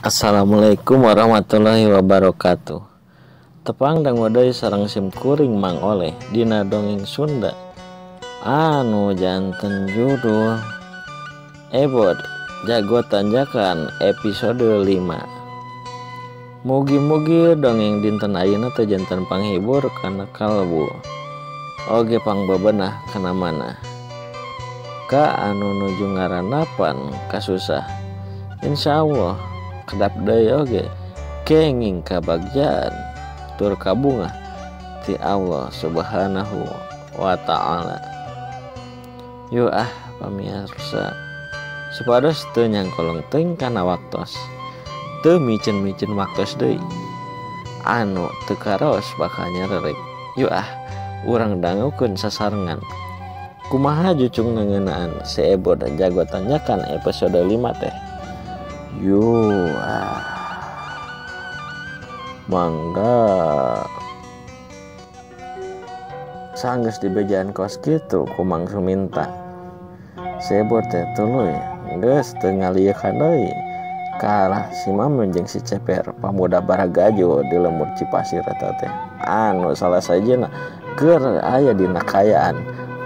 Assalamualaikum warahmatullahi wabarakatuh. Tepang dangu deui sareng sim kuring Mang Oleh dina dongeng Sunda anu janten judul Ebod Jago Tanjakan episode 5. Mugi-mugi dongeng dinten ayeuna teh janten panghibur kana kalbu oge pangbebenah kana manah ka anu nuju ngarandapan kasusah. Insyaallah kedap deui oge kenging kabagjaan tur kabungah ti Allah Subhanahu wa ta'ala. Yuk ah pamirsa, supados teu nyangkolong teuing kana waktos, teu micen-micen waktos deui anu teu karaos bakal nyererek. Yuk ah urang dangukeun sasarengan kumaha jucungna ngeunaan si Ebod Jago Tanjakan episode 5 teh. Yuk ah mangga. Sanggeus dibejaan kos kitu ku Mang Suminta, si Ebod teh tuluy geus teu ngaliekan deui ka arah si Mamen jeung si Ceper pamuda Baragajo di lembur Cipasir eta teh anu salah sajena keur aya dina kaayaan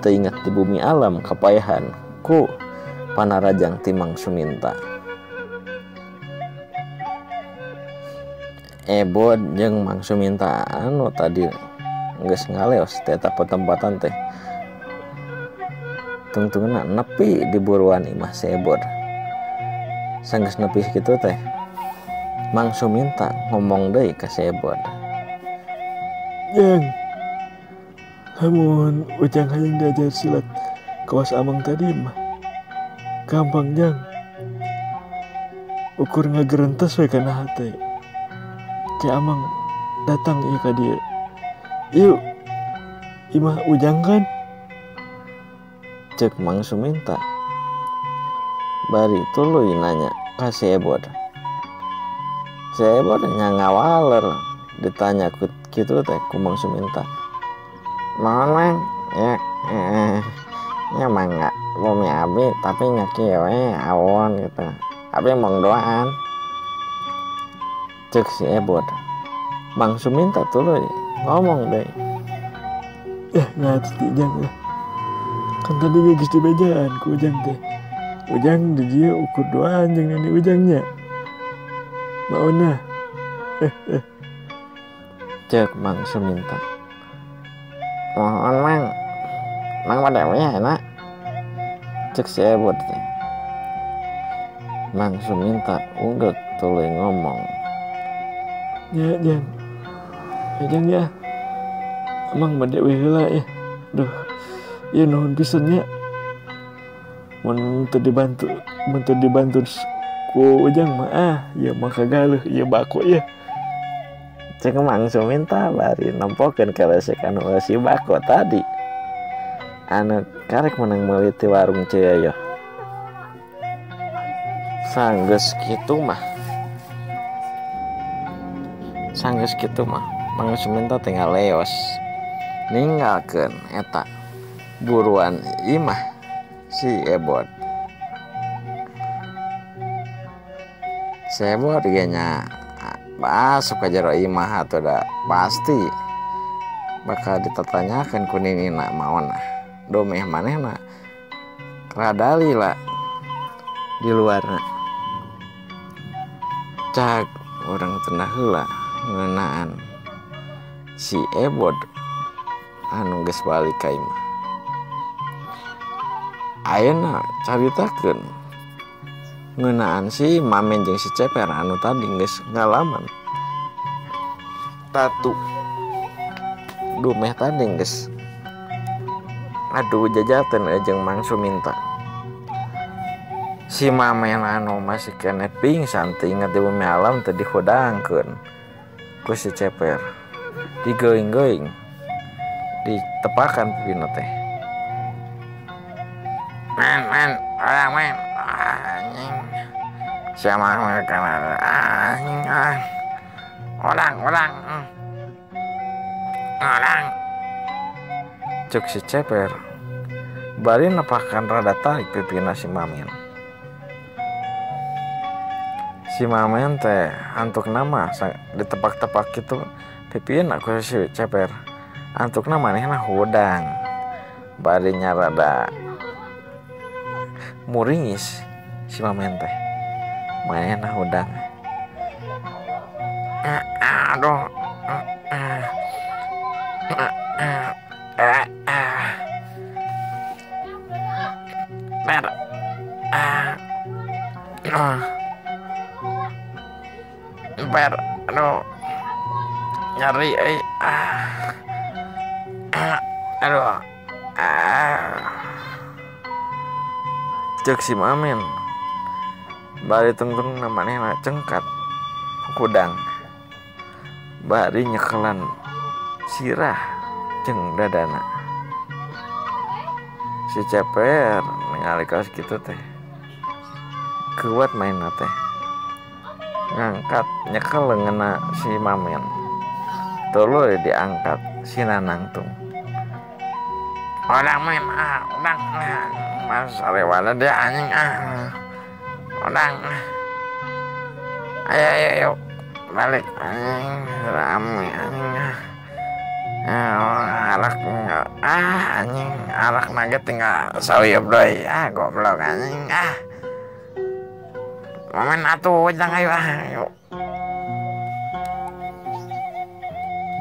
teu inget di bumi alam kapayahan ku panarajang ti Mang Suminta. Ebod jeung Mang Suminta anu tadi geus ngaleos teh eta petempatan teh tungtungna nepi di buruan imah si Ebod. Sanggeus nepi kitu teh Mang Suminta ngomong deui ka si Ebod. Jang, lamun Ujang hayang diajar silat kawas Amang tadi mah gampang jang, ukur ngagerentes we kana hate. Kayak Amang datang ya ka dia. Yuk, imah Ujang kan? Cek Mang Suminta. Bari tuluy nanya ka si Ebod. Si Ebod nya ngawaler ditanya kitu teh ku Mang Suminta. Mohon Mang, ya ya mangga bumi abi tapi nya kieu we awon gitu. Abi mong doaan. Cek si Ebod. Mang Suminta tuluy ngomong deh. Ya ngerti jang lah. Kan tadi geus dibejaan ku Ujang teh. Ujang di dieu ukur doaan jeung nini Ujangnya. Mauna. Cek Mang Suminta. Mohon Mang. Mang pada we enak. Cek si Ebod teh. Mang Suminta unggeuk tuluy ngomong. Ya jang. Ya jang ya. Amang bade we heula ya. Duh. Ieu nuhun pisan nya. Mun teu dibantu, mun teu dibantu ku Ujang mah ah, ieu mah kagaluh, ieu bako ieu. Cek Mang Suminta bari nempokeun keresek anu si bako tadi. Anu karek menang meuli ti warung Ceyoyo. Sanggeus kitu mah. Sanggeus kitu mah Mang Suminta tinggal leos ninggalkeun eta buruan imah si Ebod. Si Ebod ge nya asup ka jero imah atuh da pasti bakal ditatanyakeun ku ninina maona. Domeh manehna rada lila di luarna. Cak urang teu heula ngeunaan si Ebod anu geus balik ka imah. Ayeuna caritakeun ngeunaan si Mamen jeung si Ceper anu tadi geus ngalaman tatu dumeh tadi geus adu jajaten jeung Mang Suminta. Si Mamen anu masih keneh pingsan teu inget di bumi alam teh dihudangkeun ku si Ceper, digeuing-geuing ditepakan pipina teh. Men, men, orang men, anjing. Siapa mereka anjing, orang, orang, orang. Cek si Ceper, bari nepakan rada tarik pipina si Mamen. Si Mamen teh antuk nama ditepak-tepak gitu pipieun aku si Ceper. Antukna manehna hudang. Bari nyarada muringis si Mamen teh. Manehna hudang. Aduh. Per. Per, aduh, nyeri, aduh, Cek si Mamen, bari tungtung namanya cengkat, kudang, bari nyekelan sirah jeung dadana. Si Ceper ningali kaos kitu teh, kuat mainna teh. Ngangkat nyekel leungeunna si Mamen, tuluy diangkat si Nanangtung. Udang men, udang, mas sarewana dia anjing, udang, ayo ayo ayo balik anjing, rame anjing, arak, anjing, arak nugget tinggal sauyeup deui, goblok anjing, Mamen atuh jangan ayo ayo.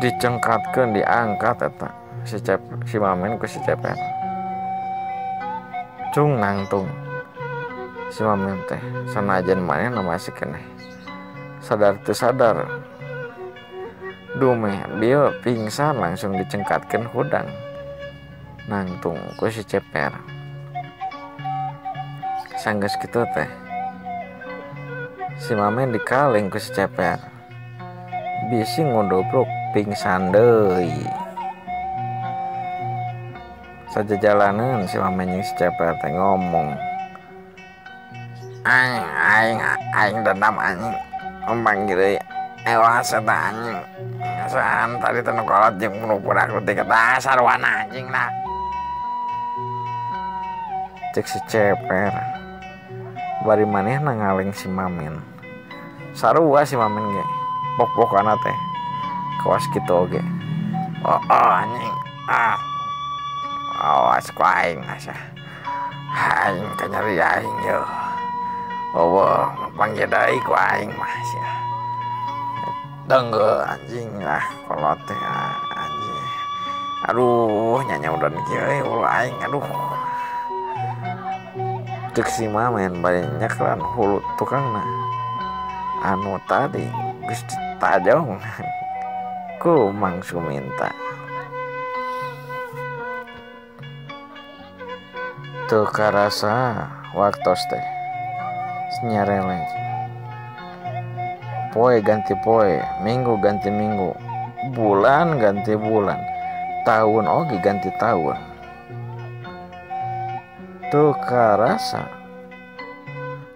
Dicengkatkeun diangkat eta si si Mamen ku si Ceper. Cung nangtung. Si Mamen teh sanajan manehna masih keneh. Sadar teu sadar. Dumeh bieu pingsan langsung dicengkatkeun hudang. Nangtung ku si Ceper. Sanggeus kitu teh si Mamen dikaling ku si Ceper. Bisi ngodobrok pingsan deui. Sajajalaneun si Mamen jeung si Ceper teh ngomong. Aing aing aing dendam anjing. Ombang deui. Ewas eta anjing. Ngasaan tadi teh nu kolot jeung nu budak leutik eta sarwana anjing lah. Cek si Ceper. Bari manehna ngaling si Mamen. Sarua si Mamen ge. Pok-pokana teh. Kawas kitu oge. Oh, anjing. Awas ku aing asa. Aing kanyeri aing yo. Eueuh, panggil deui ku aing mah sia. Dengge anjing lah kolot teh anjing. Aduh, nyanyaudan kieu euy ulah aing aduh. Cek si Mamen bari nyeklan hulu tukangna anu tadi geus ditajong ku Mang Suminta. Teu karasa waktos teh nyareleng. Poe ganti poe, minggu ganti minggu, bulan ganti bulan, tahun oge ganti tahun. Teu karasa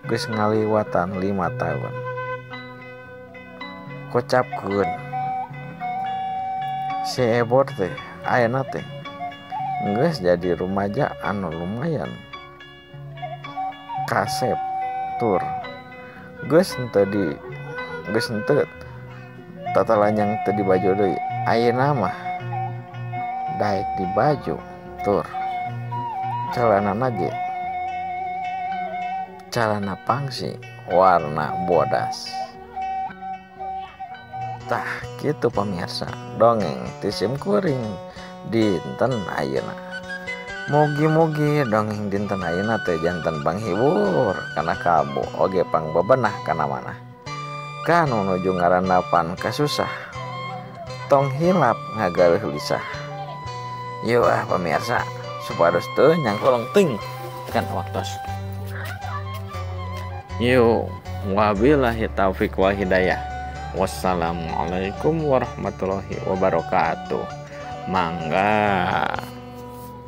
geus ngaliwatan 5 tahun. Kocapkeun si Ebor teh ayeuna teh geus jadi rumaja anu lumayan kasep tur. Geus henteu di geus henteu tatalanjang teu di baju deui. Ayeuna mah daek di baju tur. Celana ge celana pangsi warna bodas. Tah kitu pamirsa dongeng ti sim kuring dinten ayeuna. Mugi-mugi dongeng dinten ayeuna teh janten panghibur kana kalbu oge pangbebenah kana manah. Kanu nuju ngarandapan kasusah tong hilap ngagaleuh lisah. Yeuh ah pamirsa supados teu nyangkolong ting kan waktos. Yo, wabillahi taufik wal hidayah. Wassalamualaikum warahmatullahi wabarakatuh. Mangga.